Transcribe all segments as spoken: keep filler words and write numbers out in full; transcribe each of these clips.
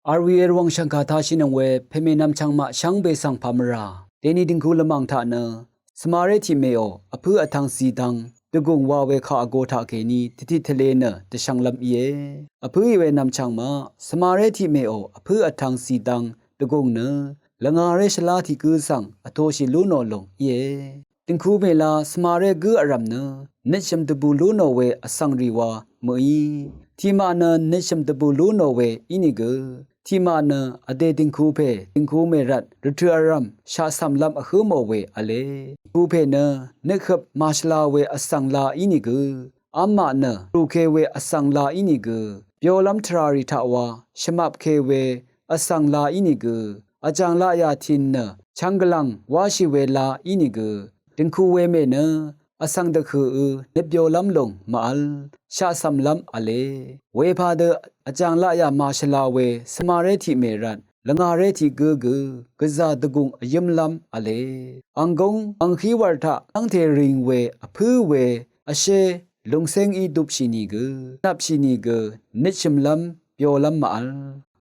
Arwi erwang shvngkà tashì nøng we pème nvmchvng maq shvngbe svng pà mvrà deni dingku lvmàng taq nø svmaré tiq mèò vpǿ vtvng zidvng dvgùng wa we kà vgo taqkèní dvtiq tvle nø dvshvnglv́m íe. Vpǿì we nvmchvng maq svmaré tiq mèò vpǿ vtvng zidvng dvgùng nø lvngàré shvlá tiq gǿ svng vtoshì lú nò lòng íe. Dingku mèla svmaré gǿ vrv̀m nø nøtshø̀m dvbù lú nò we vsvng rì wa mø̀í. Tiqmaq nø nøtshø̀m dvbù lú nò we ínìgø, tiqmaq nø vdè dingku pè dingku mè rvt rvtø̀ vrv̀m shaqcv̀mlv́m vhǿ mò we v̄le. Dingku pè nø nøthøp màshvla we vsvng la ínìgø, v́mmaq nø rùke we vsvng la ínìgø, byolv́m tvràrì taq wa shvmapke we vsvng la ínìgø, vjàng laqyà tìn nø chvng gvlv̀ng wáshì we la ínìgø, dingku we mè nø vsvng dvhø̀ø nøtbyolv́m lòng màvl shaqcv̀mlv́m v̄le. Wepadø vjàng laqyà màshvla we svmaré tiq mè rvt lvngàré tiq gǿ gø gvzà dvgùng vyǿmlv́m v̄le. Ang góng ang hí wv̀r taq dv́ngte ring we vpǿ we vshé lùngcéng í dupshì nìgø, nvpshì nìgø nøtshø̀mlv́m byolv́m màvl.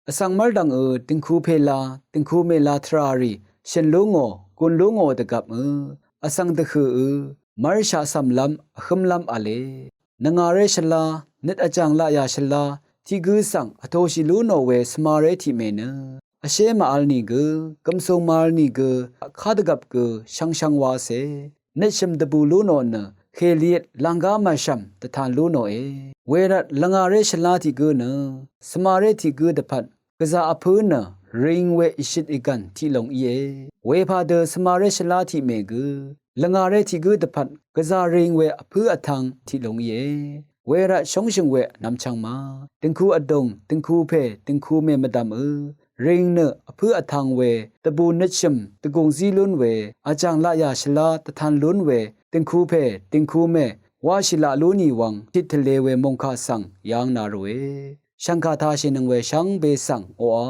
Vsvng mv́rdv̀ngø dingku pèla dingku mèla tvràrì shø̀n lú ngò gùn lú ngò dvgvpmø vsvng dvhø̀ø mv́r shaqcv̀mlv́m vhǿmlv́m v̄le. Nvngàré shvlá nøt vjàng laqyà shvlá tiq gǿ svng vtoshì lú nò we svmaré tiq mè nø vshé màvl nìgø, gv̀msùng màvl nìgø, kadvgvp gø shvngshvng wacè nøtshø̀m dvbù lú nò nø hèliøt lànggá mv̀rshv̀m dvtan lú nòe. Wervt lvngàré shvlá tiq gǿ nø svmaré tiq gǿ dvpvt gvzà vpǿ nø ring we ìshøt ìgv̀n tiq long íe. Wepadø svmaré shvlá tiq mè gø lvngàré tiq gǿ dvpvt gvzà ring we vpǿ vtvng tiq long íe. Wervt shóngshø̀ng we nvmchvng ma dingku vdùng dingku pè dingku mè mvdv̀mø ring nø vpǿ vtvng we dvbù nøtshø̀m dvgùng zí lún we vjàng laqyà shvlá dvtan lún we dingku pè dingku mè wáshì laq lú nì wvng tiq tvle we mòngkà svng yv́ng na ròe. Shv̀ngkà tashì nøng we shvngbe svng oqà